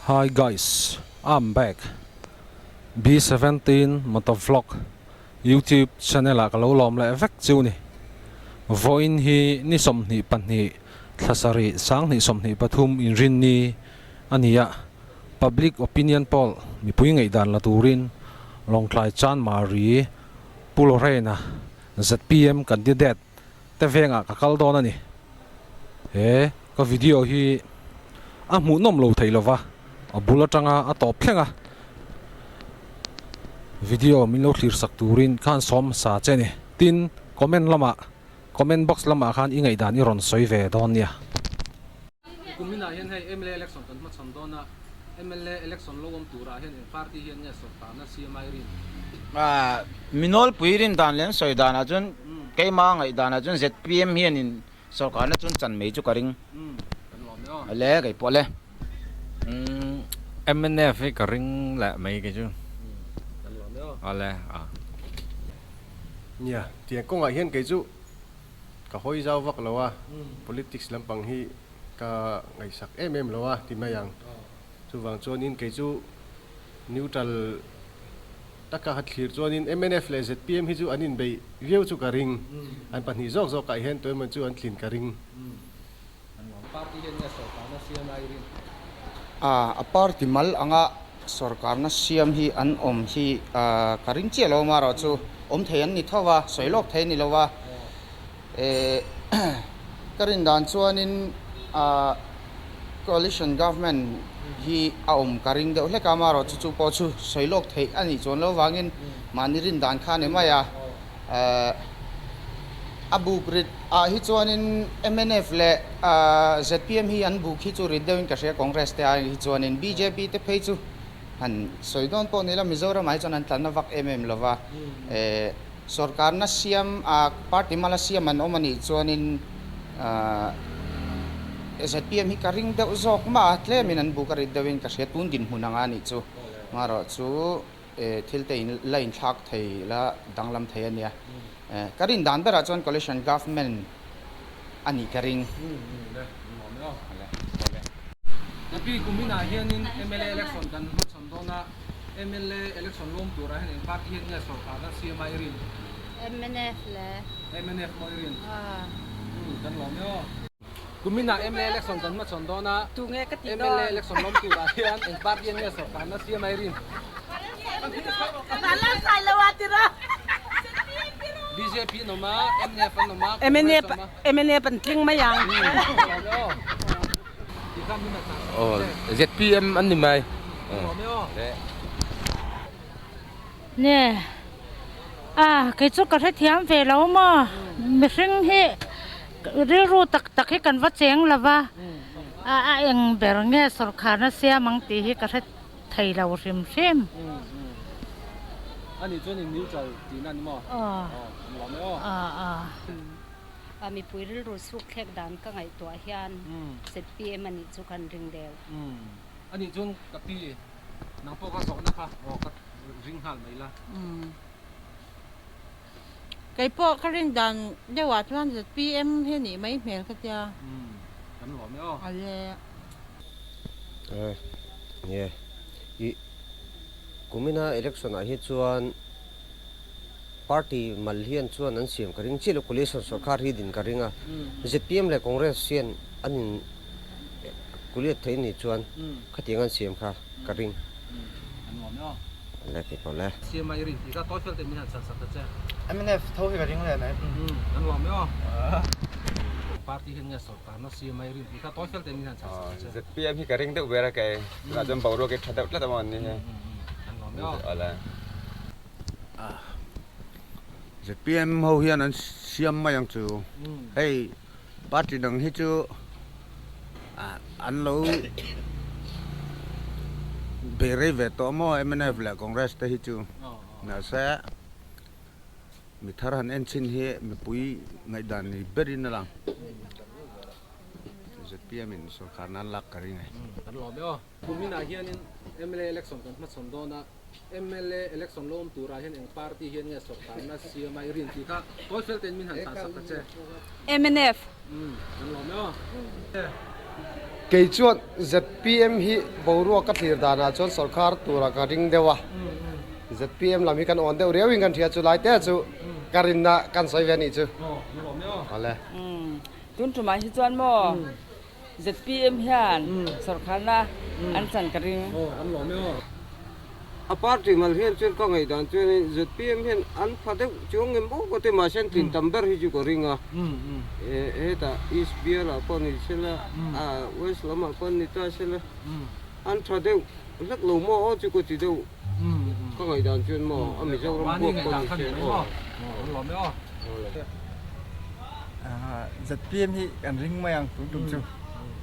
Hi guys, I'm back. B17 Motovlog YouTube channel ah ka lo lawm leh vek chu ni. Vawiin hi ni 22 thla sarih 2023 inrinni a ni a, Public Opinion Poll mipui ngaihdan la turin Lawngtlai Chanmari Pu Lorraine-a zpm candidate te vengah ka kal dawn a ni. He ka video hi a hmuhnawm lo thei lova, a bul atanga a tawp thleng a, video min lo thlir sak turin khan sawm hmasa che a ni. Tin, comment lamah, comment box lamah khan i ngaihdan i rawn sawi ve dawn nia. Kuminah hian hei mla election kan hmachhawn dawn a, mla election lo awm turah hian eng party hian nge sorkarna CMI rin? Mi nawlpui rin dan leh an sawi danah chuan keima ngaihdanah chuan zpm hianin sorkarna chuan chan mai chu ka ring. Le kei pawh le. Mnf hi ka ring leh mai kei chu. Awle a. Nia, tiang kawngah hian kei chu Ka hawi zau vak lo a, politics lampang hi ka ngaihsak em em lo a ti mai ang. Chuvang chuanin kei chu neutral taka ha thlir chuanin mnf leh zpm hi chu an inbeih viau chu ka ring. An pahnih zawk zawkah hian tuemaw chu an tlin ka ring. Party hian nge sorkarna siam a i rin? A party mal anga sorkarna siam hi an awm hi ka ring chiah lo amaherawhchu awm thei an ni tho va, sawi lawk thei a ni lo va. Ka rin dan chuanin coalition government hi a awm ka ring deuh hlek a, amaherawhchu chu pawh chu sawi lawk theih a nih chuan lo vangin mahni rin dan kha a ni mai a. A buk rit ah hi chuanin mnf leh zpm hi an buk hi chu rit deuhin ka hria Congress te ai hi chuanin bjp te phei chu han sawi dawn pawh ni la Mizoram ah hi chuan an tlanna vak em em lova sorkarna siam ah party mala siam an awm anih chuanin zpm hi ka ring deuh zawk mah a tlemin an buk a rit deuhin ka hria tun dinhmun anga anih chu marawhchu Thil te in la inthlak thei la danglam thei a nia. Ka rin dan berah chuan coalition government a nih ka ring. Pi kuminah hianin mla election kan hmachhawn dawn a, mla election lawm turah hian eng party hian nge sorkarna siam a i rin? Mnf le. Mnf maw i rin? Kan lawm e aw. Kuminah mla election kan hmachhawn dawn a, mla election lawm turah hian eng party an nge sorkarna siam a i rin? Bjp an awm a, mnf an awm a, Congress an awm a. Mnf an tling mai ang. Zpm an ni mai. Nge a kei chu ka hrethiam ve lo maw mihring hi rilru tak tak hi kan va cheng lo va a a eng ber nge sawrkharna siam ang tih hi ka hre thei lo hrim hrim. Ani chuan in neutral tihna a ni maw? Aw nuam e aw. A mipui rilru suk thlek dan ka ngaihtuah hian zpm anih chu kan ring deuh. Ani chuan ka pi Nang pawh ka zawhna kha aw ka ring nghal mai la. Kei pawh ka rin dan deuhah chuan zpm hi a nih mai hmel ka tia. Kan lawm e aw. Ale. Nge i kumina election ah hi chuan party mal hian chuan an siam ka ring chiah lo coalition sorkar hi din ka ring a zpm leh congress hian an in Kuliat thei ni chuan khatiang an siam kha ka ring. Le ti pawh le. Siam a i rin tih kha tawi fel te min han chhan sak ta che. Mnf tho hi ka ring leh mai. Kan lawm e aw. Party hian nge sorkarna siam a i rin tih kha tawi fel te min han chhan sak ta che. Zpm hi ka ring deuh ber a kei. Tunah chuan boruak hi tha deuh tlat a maw an ni hi. Kan lawm e aw. Awle. Zpm ho hian an siam mai ang chu. Hei Party dang hi chu an lo bei rei ve tawh maw mnf leh Congress te hi chu mahse mi thar han en chhin hi mipui ngaihdan ni berin a lang zpm in sorkar nan lak ka ring e. Kan lawm e aw. Kuminah hianin mla election kan hmachhawn dawn a. Mla election lo awm turah hian eng party hian nge sorkarna siam a i rin tih kha tawi fel tein min han chhan sak ta che. Mnf. Umm kan lawm e aw. Kei chuan zpm hi boruak ka thlir danah chuan sorkar tura ka ring deuh a, zpm lam hi kan awn deuh riauin kan hria chu lai te chu ka rinna kan sawi ve a nih chu. Awle. Tun tumah hi chuan maw zpm hian sorkarna an chan ka ring. A party mal hian chuan ka ngaihdan chuanin zpm hian an pha deuh chuang em bawk a ti mahse an tlin tam ber hi chu ka ring a. Hetah East bialah pawh ni sela, West lamah pawh ni ta sela an tha deuh hlek lo maw aw chu ka ti deuh ka ngaihdan chuan maw a Mizoram huap pawh ni se aw. Zpm hi kan ring mai ang tun tum chu.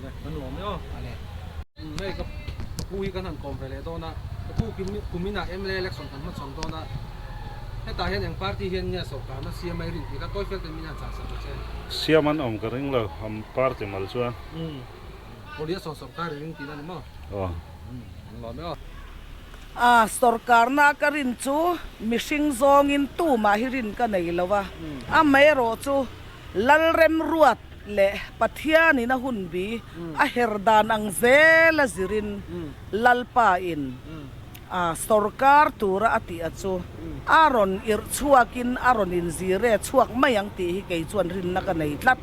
Kan lawm e aw. Hei ka pu hi kan han kawm ve leh dawn a, ka pu kuminah mla election kan hmachhawn dawn a, hetah hian eng party hian nge sorkarna siam a i rin tih kha tawi fel ten min han chah sak ta che. Siam an awm ka ring lo, am party mal chuan. Coalition sorkar i ring tihna ni maw? Aw. An lawm e aw. A sorkarna ka rin chu mihring zawngin tumah hi rin ka nei lo a, amaherawh chu Lalremruat leh Pathianin a hunbi a her dan ang zel a zirin Lalpa in a sorkar tura a tih a chu a rawn irh chhuakin a rawn inzire chhuak mai ang tih hi kei chuan rinna ka nei tlat.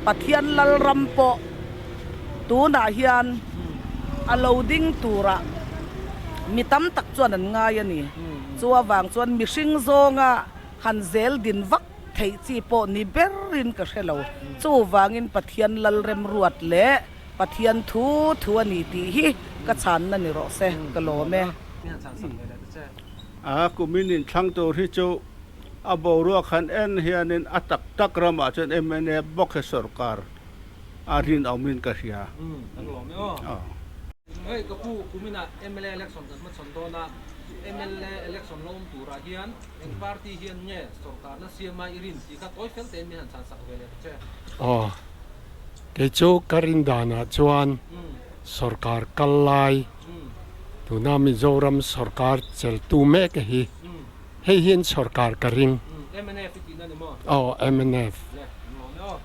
Pathian Lalram pawh tunah hian a lo ding tura mi tam tak chuan an ngai a ni. Chu avang chuan mihring zawnga han zel din vak Theih chi pawh ni berin ka hre lo. Chuvangin Pathian Lalremruat leh Pathian thu thu a ni tih hi ka chhanna ni rawh se, ka lawm e. A kumin inthlang tur hi chu a boruak han en hianin a tak tak ramah chuan mna bawk hi sorkar a rinawmin ka hria. Hei ka pu kuminah mla election kan hmachhawn dawn a, mla election lo awm turah hian Eng party hian nge sorkarna siama i rin tih kha tawi fel tein min han chhan sak ve leh ta che. Aw, kei chu ka rin danah chuan sorkar kal lai tuna Mizoram sorkar cheltu mek hi hei hian sorkar ka ring. Mnf i tihna ni maw? Aw, mnf. Le, an lawm e aw.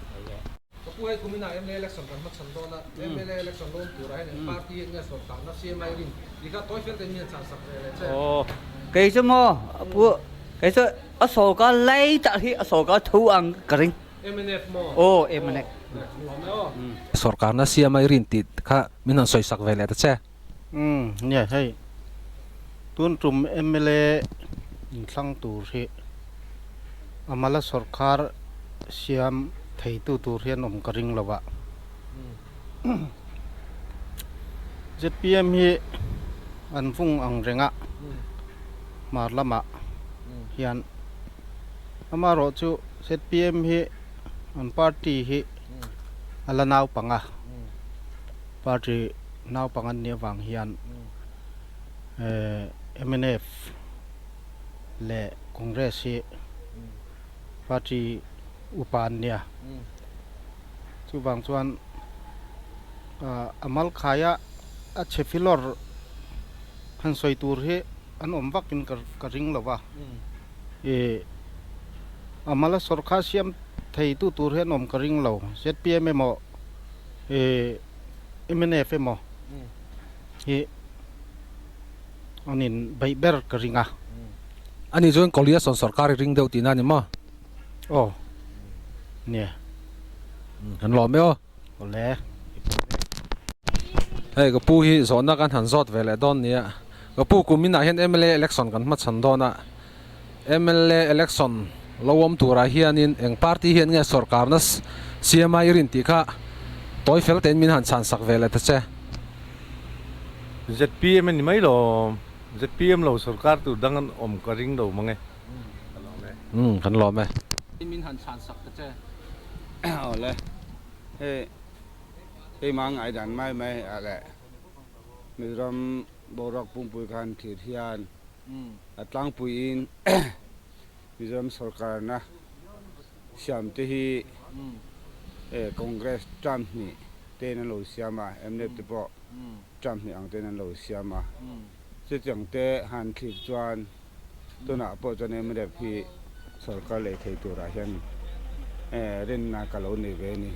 Ka pu hei kuminah mla election kan hmachhawn dawn a, mla election lawm turah hian eng party hian nge sorkarna CMI rin tih kha tawi fel tein min han chhan sak ve leh che. Aw, kei chu maw pu kei chu a sorkar lai tak hi a sorkar tho ang ka ring. Mnf maw? Aw, mnf. Sorkarna CMI rin tih kha min han sawi sak ve leh ta che. Umm nia hei tun tum mla inthlang tur hi amala sorkar siam theitu tur hian awm ka ring lo a. Zpm hi an vung ang reng a hmar lamah hian amaherawh chu zpm hi an party hi a la naupang a. Party naupang an nih avang hian mnf leh Congress hi party upa an nia. Chuvang chuan a mal khaia a chhe filawr han sawi tur hi an awm vakin ka ring lo va. A mala sawrkar siam theitu tur hi an awm ka ring lo. Zpm emaw Mnf emaw hi an in beih ber ka ring a. Ani chuan Koliasawn sawrkar i ring deuh tihna a ni maw? Aw, nia. Kan lawm e aw. Awle. Hei ka pu hi zawhna kan han zawt ve leh dawn nia. Ka pu kum inah hian mla election kan hmachhawn dawn a. Mla election lo awm turah hianin eng party hian nge sorkarna siama i rin tih kha tawi fel tein min han chhan sak ve leh ta che. Zpm a ni mai lo, zpm lo sorkar tur dang an awm ka ring lo mang e. Ka lawm e. Umm kan lawm e. Min han chhan sak ta che. Awle, hei keimah ngaihdan mai mai ah leh Mizoram boruak pumpui khan thlir hian A tlangpuiin Mizoram sorkarna siamte hi Congress term hnih tein an lo siam a, mnf te pawh term hnih ang tein an lo siam a. Chutiang te han thlir chuan tunah pawh chuan mnf hi sorkar lei thei turah hian rinna ka lo nei ve a ni.